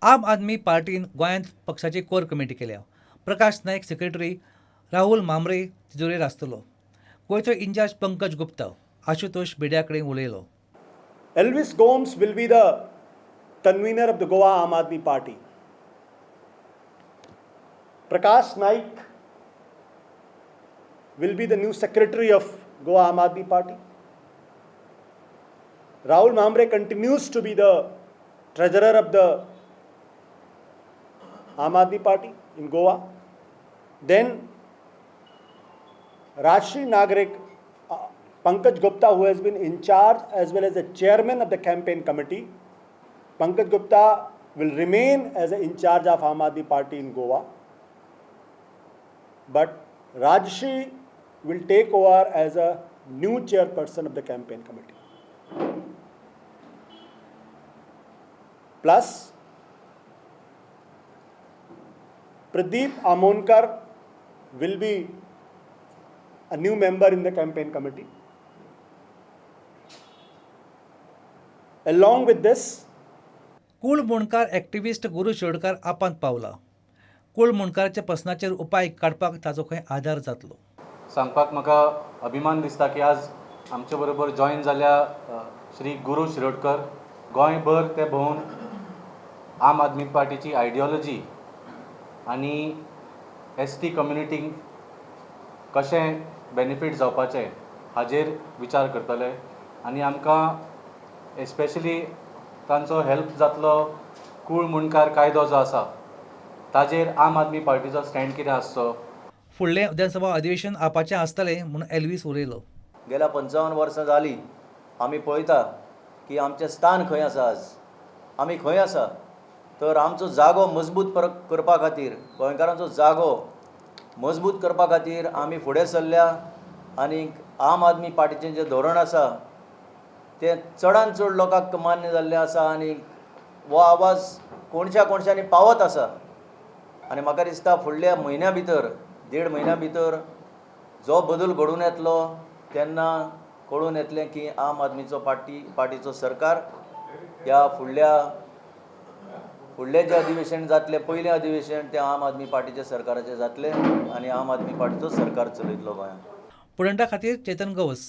आम आदमी पार्टीन गोंयांत पक्षाची कोर कमिटी केल्या. प्रकाश नायक सेक्रेटरी, राहुल म्हांबरे तिजोरेर आसतलो. गोंयचो इन्चार्ज पंकज गुप्ता आशुतोष बेड्या कडेन उलयलो. Elvis Gomes will be the convener of the Goa Aam Aadmi Party. Prakash Naik will be the new secretary of Goa Aam Aadmi Party. Rahul Mhambre continues to be the treasurer of the Aam Aadmi Party in Goa. Then Rajshri Nagrik, Pankaj Gupta, who has been in charge as well as the chairman of the campaign committee, Pankaj Gupta will remain as a in charge of Aam Aadmi Party in Goa. But Rajshri will take over as a new chairperson of the campaign committee. Plus, Pradeep Amonkar will be a new member in the campaign committee. Along with this, Kul Mundkar activist Guru Shirodkar आपांत पावला. कूळ मुंडकाराच्या प्रस्नाचेर उपाय काडपाक ताचो खंय आदार जातलो. सांगपाक म्हाका अभिमान दिसता की आज आमचे बरोबर जॉयन जाल्या श्री गुरू शिरोडकर. गोंयभर ते भोंवन आम आदमी पार्टीची आयडियोलॉजी आनी एस टी कम्युनिटीक कशें बेनिफीट जावपाचें हाजेर विचार करतले आनी आमकां एस्पेशली तांचो हेल्प जातलो. कूळ मुंडकार कायदो जो आसा ताजेर आम आदमी पार्टीचो स्टँड कितें आसचो. फुडलें विधानसभा अधिवेशन आपाचें आसतलें म्हूण एल्वीस उलयलो. गेल्या 55 वर्सां जालीं आमी पळयता की आमचें स्थान खंय आसा, आज आमी खंय आसा. तर आमचो जागो मजबूत करपा खातीर, गोंयकारांचो जागो मजबूत करपा खातीर आमी फुडें सरल्या आनी आम आदमी पार्टीचें जें धोरण आसा तें चडान चड लोकांक मान्य जाल्लें आसा आनी हो आवाज कोणश्या कोणश्यांनी पावत आसा. आनी म्हाका दिसता फुडल्या म्हयन्या भितर, 1.5 म्हयन्या भितर जो बदल घडून येतलो तेन्ना कळून येतलें की आम आदमीचो पार्टीचो सरकार ह्या फुडलें जें अधिवेशन जातलें, पयलें अधिवेशन तें आम आदमी पार्टीच्या सरकाराचें जातलें आनी आम आदमी पार्टीचो सरकार चलयतलो गोंयांत. प्रुडंटा खातीर चेतन गवस.